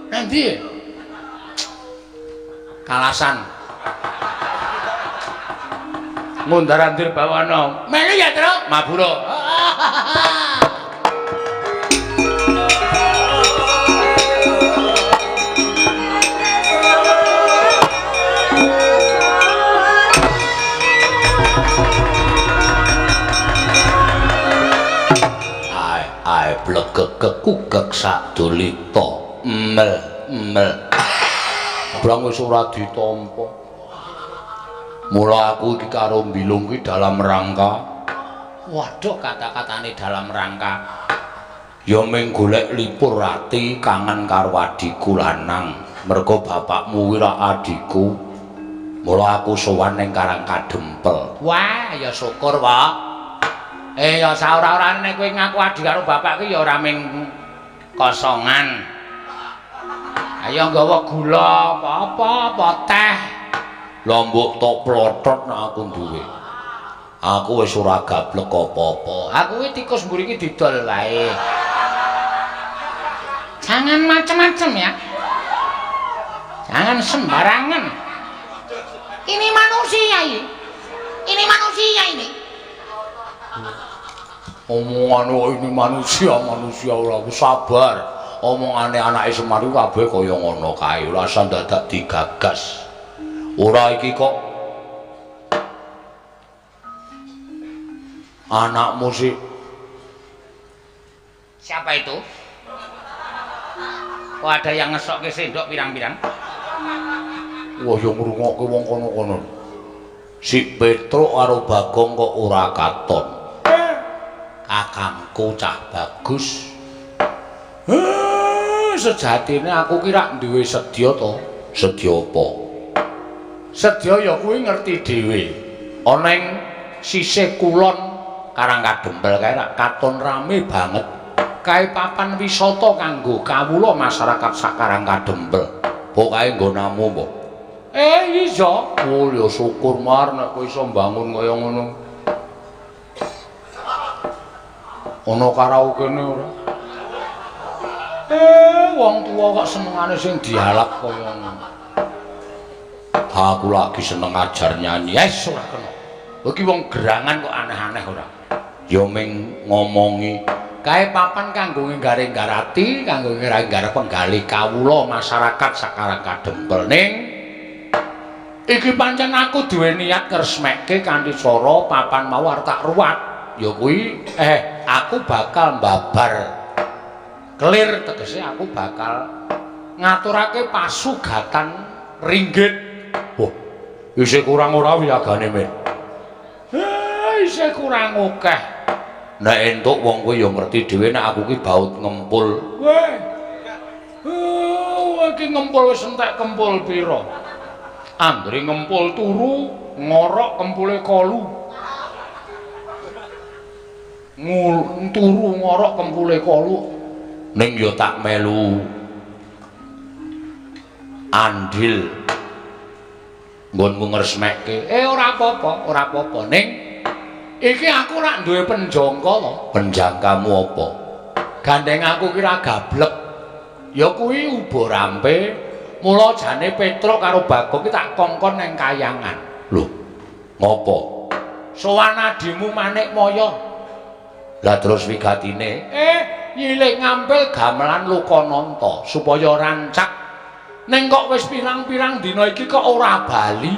Nanti Kalasan. Ngundar-andir bawana. Melu ya, Truk? Mabura. Ae ae blegek kekugek sadulita. Mel mel. Brang wis ora ditampa. Mula aku iki karo Mbilung kuwi dalam rangka. Waduh, kata-katane dalam rangka. Ya mung golek lipur ati kangen karo adhiku lanang. Mergo bapakmu kuwi ra adhiku. Mula aku sowan ning Karang Kadempel. Wah, ya syukur, Pak. Ya saora-orane nek kowe ngaku adhi karo bapak kuwi ya ora mung kosongan. Ayo nggawa gula apa-apa, apa teh. Lah mbok tok plotot nek aku duwe. Aku wis ora gablek apa-apa. Aku kuwi tikus mburi iki didol wae. Jangan macem-macem ya. Jangan sembarangan. Ini manusia ini. Ini manusia ini. Omongan kok ini manusia, manusia ora sabar. Omongane anake Semar iku kabeh kaya ngono kae, ora usah dadak digagas. Ora iki kok anakmu sih. Siapa itu? Kok ada yang ngesokke sendok pirang-pirang? Wah, ya ngrungokke wong kono-kono. Si Petruk karo Bagong kok ora katon. Kakangku cah bagus. Sejatine aku ki rak duwe sedya to. Sedya apa? Sedya ya kuwi ngerti dhewe. Ana ing sisih kulon Karang Kadempel kae rak katon rame banget. Kae papan wisata kanggo kawula masyarakat sak Karang Kadempel. Apa kae nggonamu apa? Iya. Oh ya syukur Mar nek kowe iso mbangun kaya ngono. Ana karaokene ora? Wong tuwa kok senengane sing dialap kaya ngono. Aku lagi seneng ajar nyanyi. Wes ora kena. Iki wong gerangan kok aneh-aneh ora. Ya ming ngomongi kae papan kanggo nggaring-garati, kanggo nggaring-garap penggalih kawula masyarakat sak Karang Kadempel. Ning iki pancen aku duwe niat ngresmekke kanthi cara papan mau arep tak ruwat. Ya kuwi aku bakal mbabar kelir, tegese aku bakal ngaturake pasugatan ringgit. Wah, isih kurang ora wiyagane, Min? Isih kurang akeh. Nek entuk wong kowe ya ngerti dhewe nek aku ki baut ngempul. Weh. Iki ngempul wis entek kempul pira? Anggere ngempul turu, ngorok kempule kolu. Turu ngorok kempule kolu. Ning ya tak melu andil nggonmu ngresmekke. Ora apa-apa, ora apa-apa. Ning iki aku rak duwe penjangka to. Penjangkamu apa? Gandeng aku ki ra gablek. Ya kuwi uba rampe. Mula jane Petruk karo Bagong ki tak kongkon nang kayangan. Lho, ngopo? Sowan adimu Manikmaya. Lah terus wigatine, nyilih ngampil gamelan Lokananta supaya rancak. Ning kok wis pirang-pirang dina iki kok ora bali.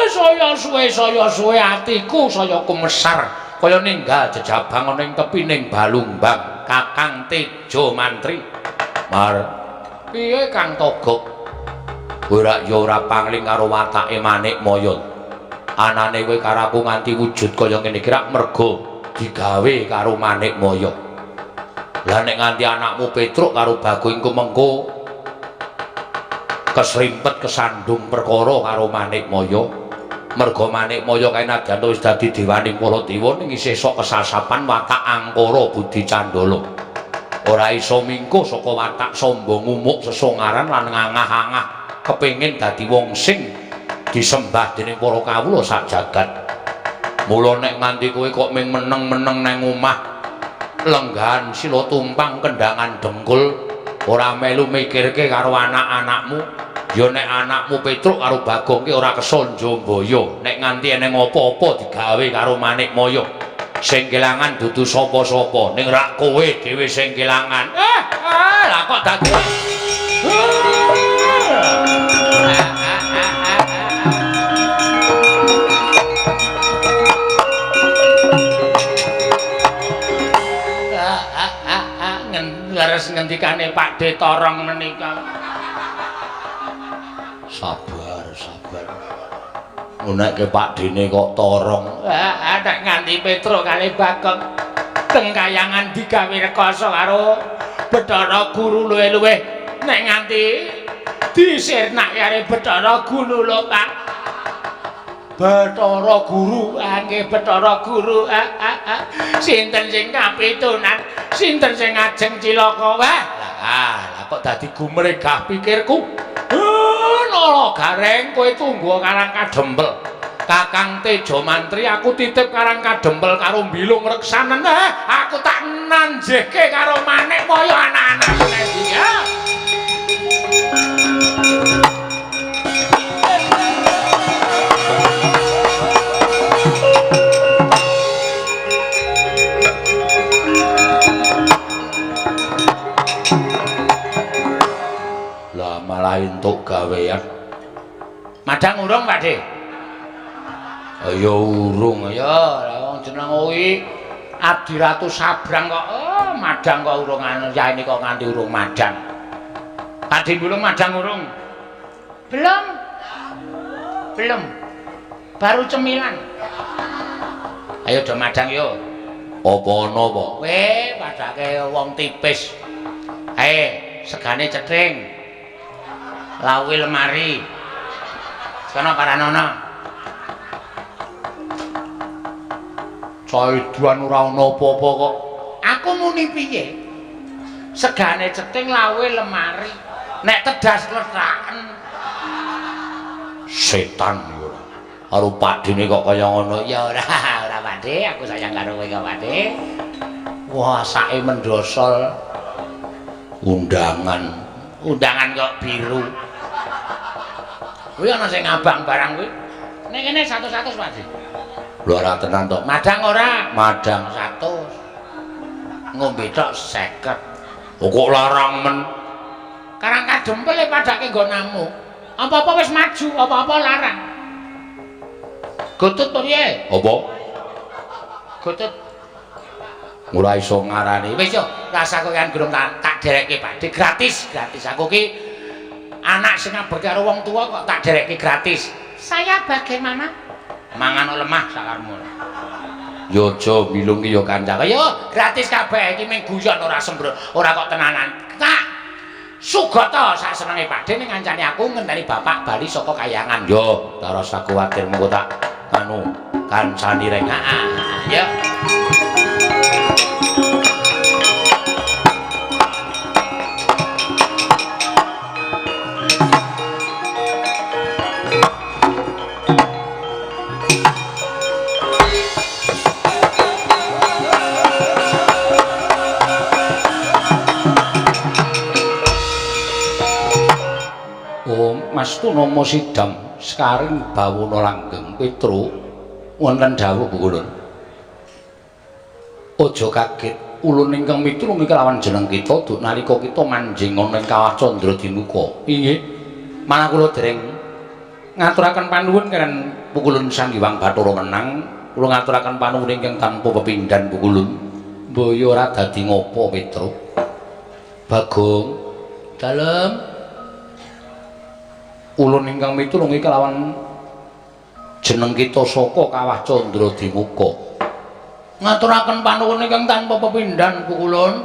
Saya suwe atiku saya kumesar kaya ninggal jejabang ana ing tepining Balumbang. Kakang Tejo Mantri. Mar, piye Kang Togok? Ora ya ora pangling karo watake Manikmaya. Anane kowe karo aku nganti wujud kaya ngene iki rak mergo digawe karo Manikmaya. Lah nek nganti anakmu Petruk karo Bagong iku mengko kesrimpet kesandung perkara karo Manikmaya. Merga Manikmaya kae nadyan wis dadi dewaning para dewa ning isih sok kesasapan watak angkara budi candala. Ora iso mingko saka watak sombong umuk sesongaran lan ngangah-angah kepengin dadi wong sing disembah dening para kawula sak jagat. Mula nek nganti kowe kok ming meneng-meneng nang omah lenggahan sila tumpang kendangan dengkul ora melu mikirke karo anak-anakmu, ya nek anakmu Petruk karo Bagong ki ora kersa njambaya. Nek nganti eneng apa-apa digawe karo Manikmaya, sing kelangan dudu sapa-sapa, ning rak kowe dhewe sing kelangan. Lah kok dadi leres ngendikane Pak De Torong menika. Sabar, sabar. Ngunekke Pak Dene kok torong. Nek nganti Petruk kali Bagong teng kayangan digawe rekoso karo Bathara Guru luwih-luwih nek nganti disirnak karo Bathara Guru lho Pak. Bathara Guru, nggih Bathara Guru. Sinten sing kapitunan, sinten sing ajeng cilaka? Wah, lah kok dadi gumregah pikirku. Nala Gareng, kowe tunggu Karang Kadempel. Kakang Tejo Mantri aku titip Karang Kadempel karo Bilung Reksanen. Aku tak nanjehke karo Manikmaya anak-anakku nek ya. Lah malah entuk gawean. Madang urung, Pak De? Ya urung ya, lah wong jeneng kuwi Abdi Ratu Sabrang kok. Oh, madang kok urung anu yaene kok nganti urung madang. Pak De Bulung madang urung? Belum. Belum. Baru cemilan. Ayo do madang yo. Apa ana apa? Weh, padake wong tipis. Segane cething. Lawi lemari. Sono paranono. Caiduan ora ana apa-apa kok. Aku muni piye? Segane cething lawe lemari. Nek tedas letaken. Setan ya ora. Karo Pakdene kok kaya ngono. Ya ora, ora Pakde, aku sayang karo kowe kok Pakde. Wah, sake mendosol. Undangan. Undangan kok biru. Kuwi ana sing ngabang barang kuwi. Ning kene 100-100 Pakde. Lho ora tenan to. Madang ora? Madang 100. Ngombe tok 50. Kok larang men. Karang Kadempel e padake nggonamu. Apa-apa wis maju, apa-apa larang. Gotut piye? Apa? Gotut. Ora iso ngarani. Wis yo, rasa kowe kan gurung tak derekke Pakde gratis, gratis. Aku ki anak sing ngabekti karo wong tuwa kok tak derekke gratis. Saya bagaimana? Mangan lemah sakarmu. Yo aja bilung ki yo kanca. Yo gratis kabeh iki mung guyon ora sembrono, ora kok tenanan. Tak sugata sak senenge Pakde ning ngancani aku ngenteni bapak bali saka kayangan. Yo, tak rasa kuwatir mengko tak anu kancani reng. Heeh. Yo. Mas Tunama Sidam sekaring bawana langgeng Petruk wonten dawuh kula. Aja kaget ulun ingkang mitulung kelawan jeneng kita duk nalika kita manjing ana ing Kawah Candra Dimuka. Inggih. Malah kula dereng ngaturaken panuwun kaliyan pukulun Sang Hyang Bathara Wenang. Kula ngaturaken panuwun ingkang tanpa pepindhan pukulun. Mbaya ora dadi ngopo Petruk. Bagong dalem ulun ingkang mitulungi kelawan jeneng kita saka Kawah Candra Dimuka. Ngaturaken panuwun ingkang tanpa pepindhan pukulun.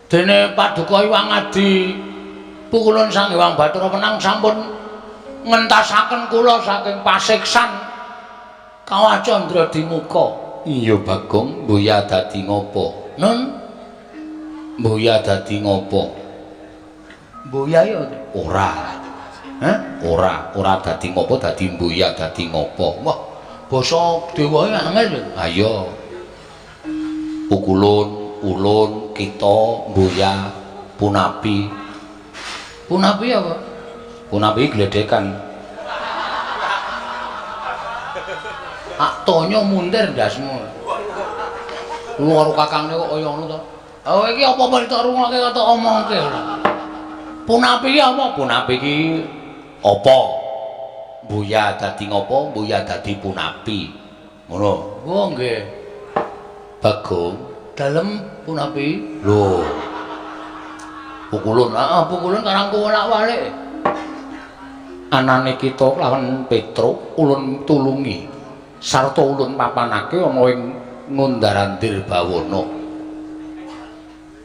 Dene paduka Hyang Adi pukulun Sang Hyang Bathara Wenang sampun Ngentasaken kula saking pasiksan Kawah Candra Dimuka. Iya Bagong, mbuya dadi ngopo? Nun? Mbuya dadi ngopo? Mbuya ya ora. Hah? Ora, ora dadi ngopo, dadi mbuya dadi ngopo. Wah, basa dewae angel lho. Ha iya. Pukulun, ulun, kita, mbuya, punapi. Punapi apa? Punapi gledhekan. Ak tonyo muntir ndasmu. Lu karo kakangne kok kaya ngono to. Oh iki apa-apa ditok rungokke kok tok omongke ora. Punapi iki apa? Punapi iki apa? Mbuya dadi ngopo? Mbuya dadi punapi. Ngono. Oh nggih. Bagong, dalem punapi. Lho. Pukulun, heeh, pukulun karangku wolak-walik. Anane kita lawan Petruk ulun tulungi. Sarta ulun papanake ana ing Ngundarandir Bawana.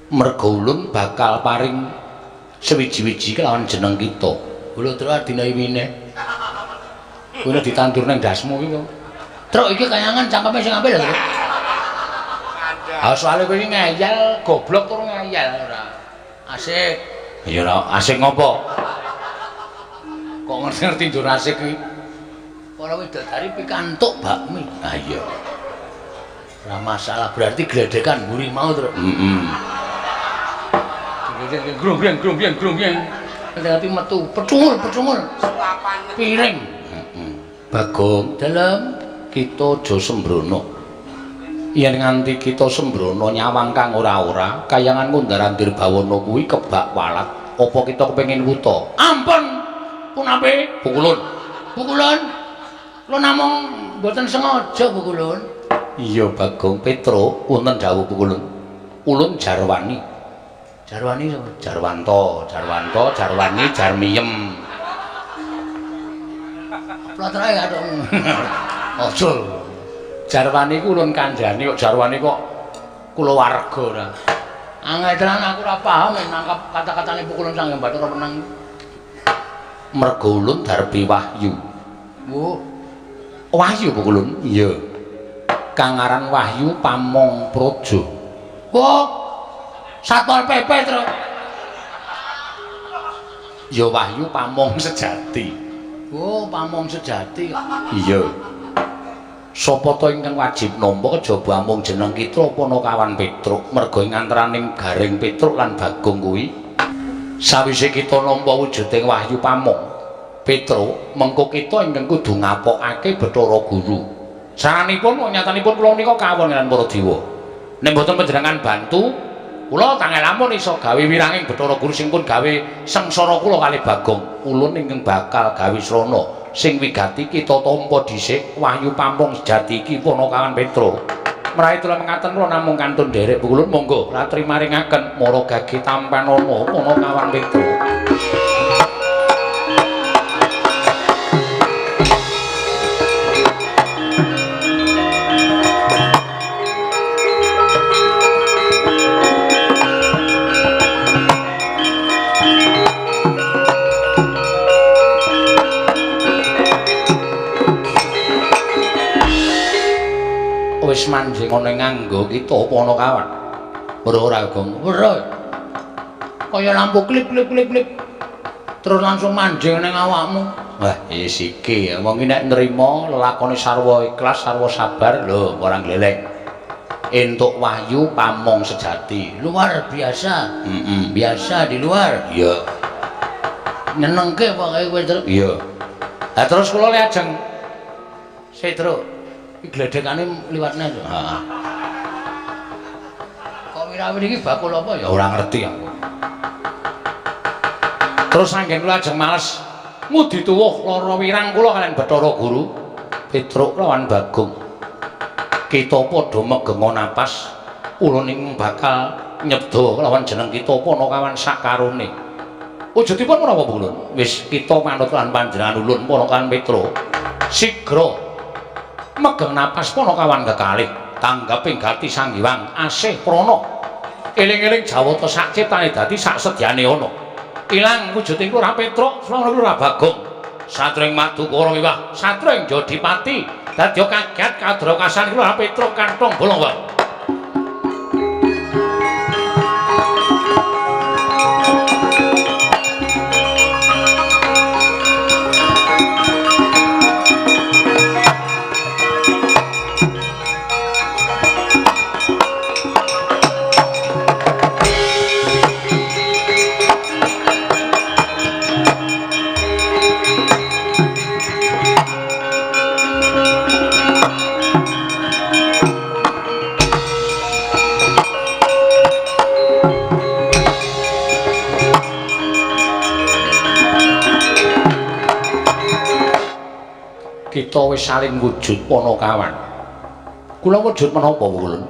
Merga ulun bakal paring sewiji-wiji kelawan jeneng kita. Lho truk adine wine. Kuwi ditandur nang ndasmu iki kok. Truk iki kayangan cangkeme sing apik lho. Ha soalé kowe iki ngeyel, goblok tur ngeyel ora. Asik. Ya ora asik ngopo? Kok ngerti-ngerti njur asik iki. Para widodari pikantuk bakmi. Ha iya. Ora masalah, berarti gledhekan mburi mau, Truk. Heeh. Gledhek grung-grung grung-grung grung-grung. Ngerti metu pecungul-pecungul. Suapan piring. Heeh. Bagong, dalem kita aja sembrono. Yen nganti kita sembrono nyawang kang ora-ora, kayangan Ngundarandir Bawana kuwi kebak walat. Apa kita kepengin wuta? Ampun. Punapi? Pukulun. Pukulun. Kula namung mboten sengaja Pukulun. Iya Bagong Petruk, wonten dawuh Pukulun. Ulun Jarwani. Jarwani sapa? Jarwanto, Jarwanto, Jarwani, Jarmiyem. Plotroke atok. Aja. Jarwani ku ulun kandhani kok Jarwani kok kulawarga ora. Angel tenan aku ora paham nek nangkap kata-katane Pukulun Sang Hyang Bathara Wenang. Merga ulun darbi wahyu. Oh. Wahyu Pukulun? Iya. Kang aran Wahyu Pamong Praja. Oh. Satpol PP, Truk. Ya Wahyu Pamong sejati. Oh, Pamong sejati. Iya. Sapa ta ingkang wajib nampa kejaba amung jeneng kita Panakawan Petruk, merga ing antaraning Gareng Petruk lan Bagong kuwi sawise kita nampa wujuding Wahyu Pamong Petruk, mengko kita ingkang kudu ngapokake Bathara Guru. Saranipun nyatanipun kula menika kawon lan para dewa. Nek mboten panjenengan bantu, kula tangel lamun iso gawe wiranging Bathara Guru sing pun gawe sengsara kula kalih Bagong. Ulun ingkang bakal gawe srana sing wigati kita tampa dhisik Wahyu Pamong sejati iki Panakawan Petruk. Mraih kula mengaten kula namung kantun nderek Pukulun, monggo latri maringaken mara gage tampanana Panakawan Petruk. Wis manjing ana nganggo kita Panakawan. Weruh ora, Gong? Weruh. Kaya lampu klip klip klip klip. Terus langsung manjing ning awakmu. Wah, wis iki wong iki nek nrima lelakone sarwa ikhlas, sarwa sabar, lho ora gleleng. Entuk wahyu pamong sejati. Luar biasa. Heeh, biasa di luar. Iya. Nyenengke pokoke kowe, Truk. Iya. Lah terus kula lajeng sik, Truk. Iki gledhekane liwatne to. Heeh. Kok wirawiri iki bakul apa ya? Ora ngerti aku. Terus anggen kula ajeng males ngudi tuwuh lara wirang kula kaliyan Bathara Guru Petruk lawan Bagong. Kita padha megenga napas, ulun ing bakal nyebda lawan jeneng kita Panakawan sakarone. Wujudipun menapa Ulun? Wis kita manut lan panjenengan ulun Panakawan Petruk. Sigra megeng napas Panakawan kekalih, tanggaping gati Sang Hyang asih prana. Eling-eling Jawata sak ciptane dadi sak sedyane ana. Ilang wujuding Lurah Petruk, srana Lurah Bagong. Satring Madukara wiwah satring Jodipati dadi kaget kadrokasan kula Petruk kantong bolong wae. Kita wis saling wujud panakawan. Kula wujud menapa Wulun?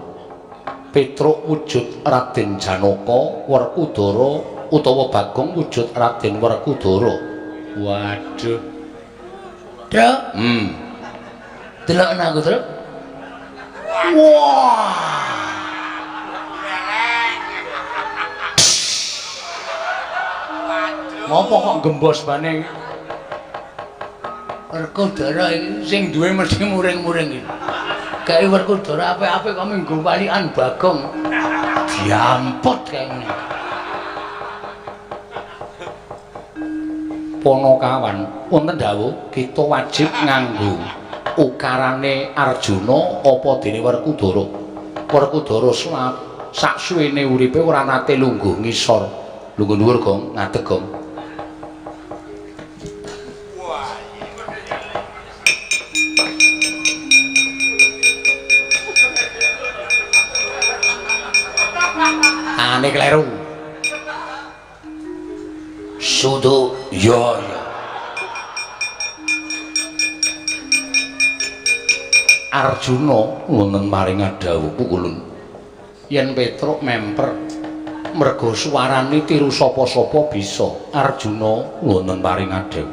Petruk wujud Raden Janaka Werkudara utawa Bagong wujud Raden Werkudara. Waduh. Truk. Delok aku, Truk. Wah. Ngopo kok gembos bane? Werkudara iki sing duwe mesti muring-muring iki. Kae Werkudara apik-apik kok minggu walikan Bagong. Diampot kae ngene. Panakawan, wonten dawuh kita wajib nganggo ukarane Arjuna apa dene Werkudara. Werkudara sak suwene uripe ora nate lungguh ngisor. Lungguh dhuwur gong, ngadeg gong. Ane kleru. Sudu ya ya. Arjuna wonten maring dawuh pukulun. Yen Petruk memper merga suwarane tiru sapa-sapa bisa. Arjuna wonten maring dawuh.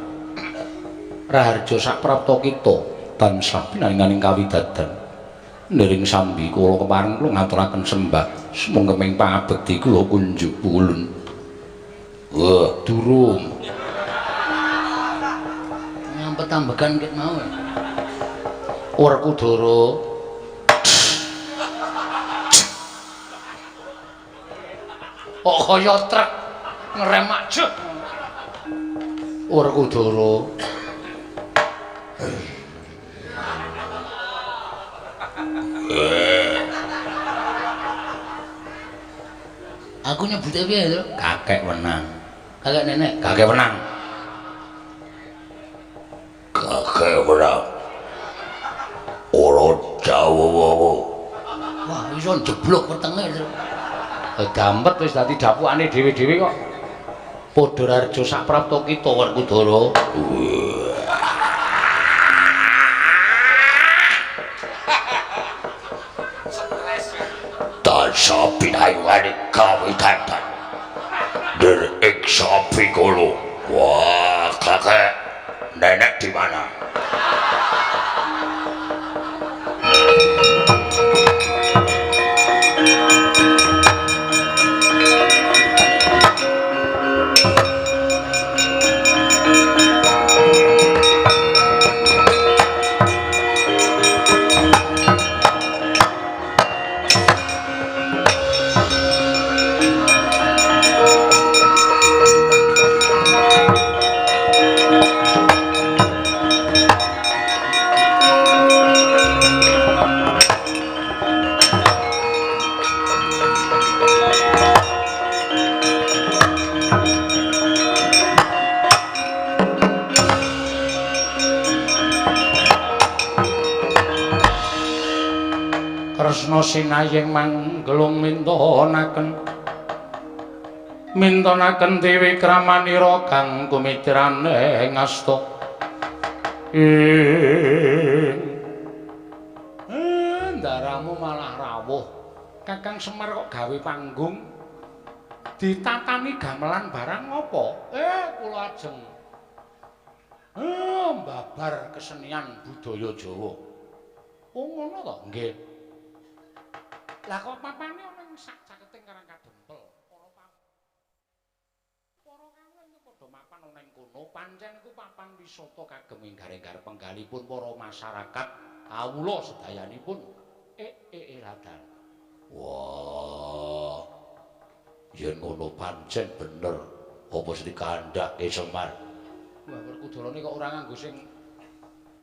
Raharja saprapta kita tansah pinaringaning kawidadan. Niring sambi kula kepareng kula ngaturaken sembah sumangga pangabekti kula kunjuk ulun. Wah, durung. Ngampet ambegan ket mau. Werkudara. Kok kaya truk ngerem aja. Werkudara. Aku nyebute piye, Truk? Kakek wenang. Kakek nenek. Kakek wenang. Kakek wenang. Ora dawa-dawa. Wah, iso njeblok wetenge, Truk. Dampet wis dadi dapukane dhewe-dhewe kok. Padha raharja saprapta kita Werkudara. Tansah pinayungane kawidadan. Der iksa pikolo. Wah, kakek nenek di mana? Kresna sinayeng manggelung mintonaken mintonaken dewi kramanira kang kumitrane ngasta ndaramu malah rawuh. Kakang Semar kok gawe panggung ditatani gamelan barang apa? Kula ajeng mbabar kesenian budaya Jawa. Oh ngono to? Nggih. Lah kok papane ana ing sak caketing Karang Kadempel. Para kawula padha mapan ana ing mengkono pancen iku papan wisata kagem enggar-enggar penggalipun para masyarakat kawula sedayanipun. Radan. Wah. Yen ngono pancen bener apa sing dikandhake Semar. Wah, Werkudarane kok ora nganggo sing